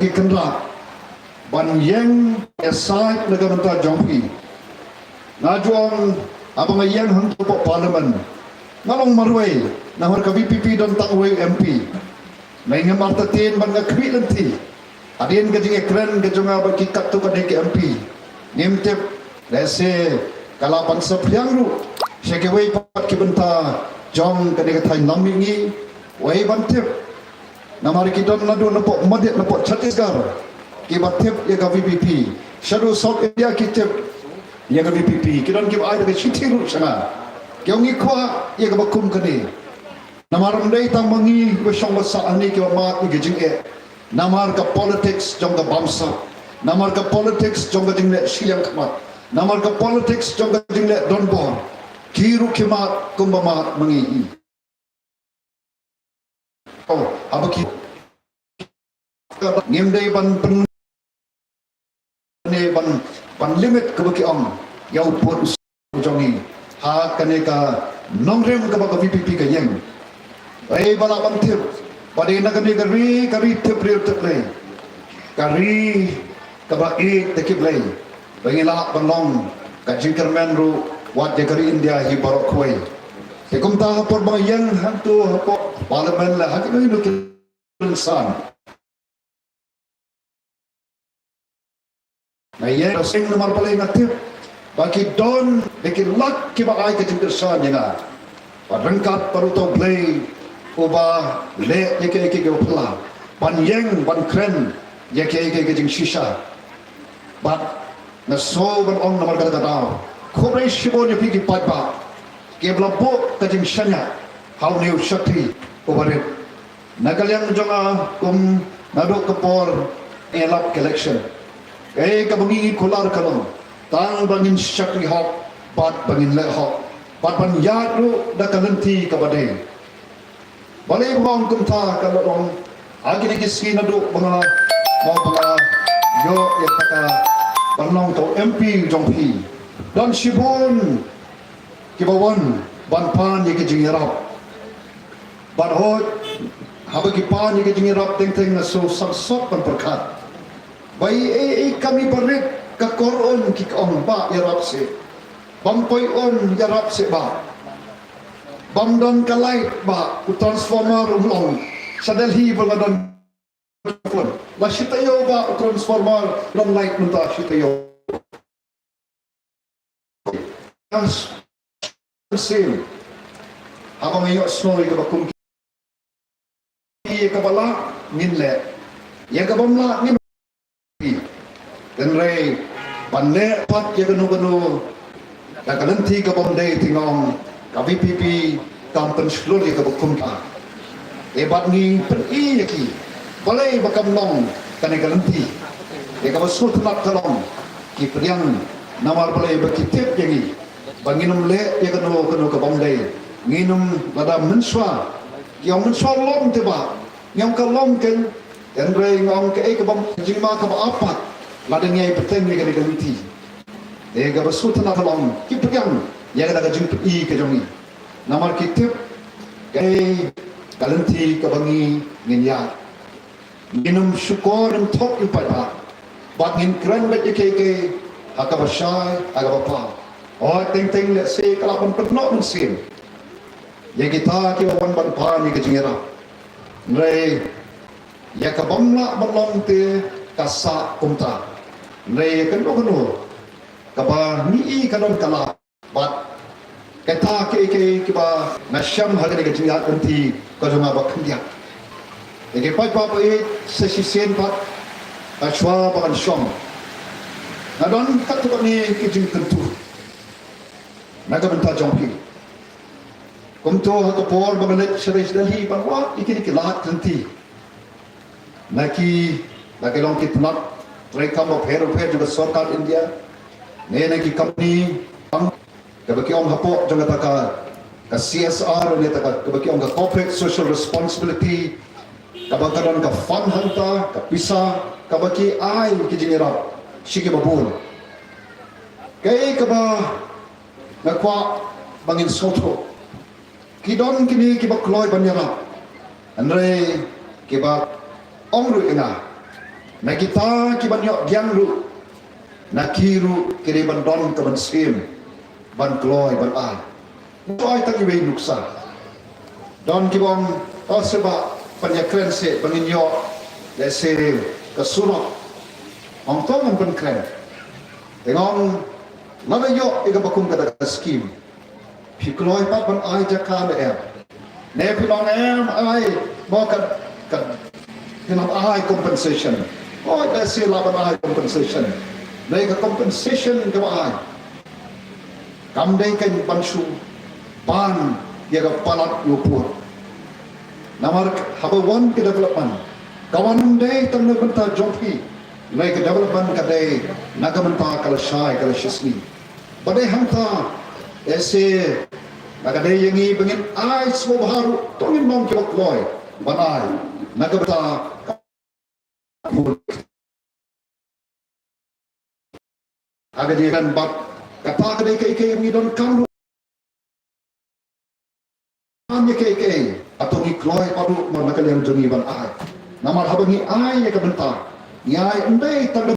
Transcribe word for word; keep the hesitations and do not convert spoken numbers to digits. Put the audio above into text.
ki kynrad ban ïeng ïasaid na ka bynta jong phi. Nga ju ong, haba nga ïeng hangto hapoh Parliament, nga long marwei, namar ka VPP don tang wei MP. Nga ngam artatien bad nga khmih lynti. Hadien ka jingïakren ka jong nga bad ki katto katne ki MP, ngim tip, lehse ka lah ban saphriang ruh sha kiwei pat ki bynta jong kane ka thaiñ lam mihngi. Wei ban tip, namar ki don naduh napoh Madhya, napoh Chhattisgarh, kiba tip ïa ka VPP. Shaduh South India ki tip ïa ka VPP. Ki don kiba ai da ka shithi ruh sha nga, ki ong ngi kwah ïa kaba kum kane. Namar ym dei tang ma ngi ba shong ba sah hangne kiba mad ïa ka jingeh. Namar ka politics jong ka bamsap. Namar ka politics jong ka jingleh shiliang khmat. Namar ka politics jong ka jingleh donbor. Ki ruh ki mad kumba mad ma ngi hi. Oh, haba ki, ngim dei ban pyn, ne ban, ban limit kaba ki ong ïa u pud u sah jong ngi ha kane ka nongrim kaba ka VPP ka ïeng. Ei, ba lah ban tip ba dei na kane ka ri, ka ri tip briew tip Blei, ka ri kaba ïeit da ki Blei, ba ngi lah ban long ka jingkyrmen ruh wat ïa ka ri India hi baroh kawei. Te kumta ha por ba nga ïeng hangto hapoh Parliament la ha kino kino ki rynsan, nga ïeng da seng namar balei nga tip ba ki don da ki lak kiba ai ka jingkyrshan ïa nga. Bad ryngkat bad uto u Blei uba leh ïa kiei kiei kiba phylla ban ïeng ban kren ïa kiei kiei ka jingshisha. Bad nga sngew ban ong namar kata ka daw, khublei shibun ïa phi ki paidbah kiba la buh ka jingshaniah ha une u shakri uba rit. Na ka liang jong nga kum naduh ka por ïalap ka election, kaei kaba ngi kular ka long tang ba ngin shakri hok bad ba ngin leh hok bad ban ïaid ruh da ka lynti kaba dei. Balei ba nga ong kumta? Ka long ha kine ki sngi naduh ba nga la, ba nga la ïoh ïa kata ban long uto u MP jong phi, don shibun kiba wan ban pan ïa ki jingïarap. Bad hooid, haba ki pan ïa ki jingïarap teng teng nga sngew sangsot ban pyrkhat ba i, i, i kam iba rit ka kor un ki ong ba ïarap seh, bym poi un ïarap seh ba bym don ka light ba u transformer um long sha Delhi ba nga don. La shi taïew ba u transformer don light mynta, shi taïew. Sim, haba nga ïohsngew ïa kaba kum, ïa kaba lah ngin leh, ïa kaba ym lah ngin. Hynrei ban leh pat ïa kano kano da ka lynti kaba ym dei, te nga ong ka VPP kam pynshlur ïa kaba kumta. Te bad ngi pyni ïa ki balei ba kam long kane ka lynti. Ïa kaba sngewtynnat ka long ki pdiang namar balei ba ki tip ïa ngi ba ngin ym leh ïa kano kano kaba ym dei. Ngin ym, lada mynshuwa, ki ong mynshuwa long te ba ngi ong ka long keiñ. Hynrei nga ong kaei kaba, ka jingma kaba apat lada ngi ïai bteng ïa kane ka lynti. Te kaba sngewtynnat ka long ki pdiang ïa kata ka jingpyni ka jong ngi namar ki tip kaei ka lynti kaba ngi ngin ïaid. Ngin ym shukor, ngin thok ïa u paidbah bad ngin kren beit ïa kiei kiei ha kaba shai ha kaba paw. Hooid, teng teng lehse ka lah ban pynnoh mynsiem ïa kita kiba wan ban pan ïa ka jingïarap. Hynrei ïa kaba ym lah ban long te ka sah kumta. Hynrei ïa kano kano kaba ngi i ka don ka lad. Bad kata kiei kiei kiba nga shem ha kane ka jingïaid lynti ka jong nga ba khyndiat. Ïa ki paidbah ba ïeit, sa shisien pat, ha shuwa ba ngan shong, nga don katto katne ki jingkyntu na ka bynta jong phi. Kumto ha ka por ba nga leit sha Delhi ban wad ïa kine ki lad lynti na ki, na ki long ki tnat treikam bapher bapher jong ka sorkar India ne na ki company, kaba ki ong hapoh jong kata ka, ka C S R ne kata ka, kaba ki ong ka corporate social responsibility, kaba ka don ka fund hangta, ka pisa kaba ki ai ki jingïarap sha kiba bun. Kaei kaba nga kwah ba ngin sngewthuh, ki don kine kiba kloi ban ïarap, hynrei kiba ong ruh ïa nga, Na kita kiban ïoh biang ruh, na ki ruh ki dei ban don ka mynsiem ban kloi ban ai. To ai tang iwei i nuksa. Don kiba ong, to seh ba pynïakren seh ba ngin ïoh, lehse ka surok. Ong to ngan pynkren. Te nga ong, lada ïoh ïa kaba kum kata ka skim, phi kloi pat ban ai jaka ne em? Ne phi long em ai, mo, ka, ka, phi long ai compensation? Oi, lehse lah ban ai compensation. Ne ka compensation kaba ai, kam dei kan ban shu pan ïa ka palat ïa u pud. Namar haba wan ka development, ka wan ym dei tang na ka bynta jong phi. Hynrei ka development ka dei na ka bynta ka lashai ka lashisngi. Ba dei hangta, lehse, na ka dei ïa ngi ba ngin ai sngewbha ruh, to ngin long kiba kloi ban ai na ka bynta ka Ha ka jingïakren bad kata ka dei kaei kaei ngi donkam ruh. Ïa kaei kaei, hato ngi kloi pat ruh mo na ka liang jong ngi ban ai? Namar haba ngi ai ïa ka bynta, ngi ai ym dei tang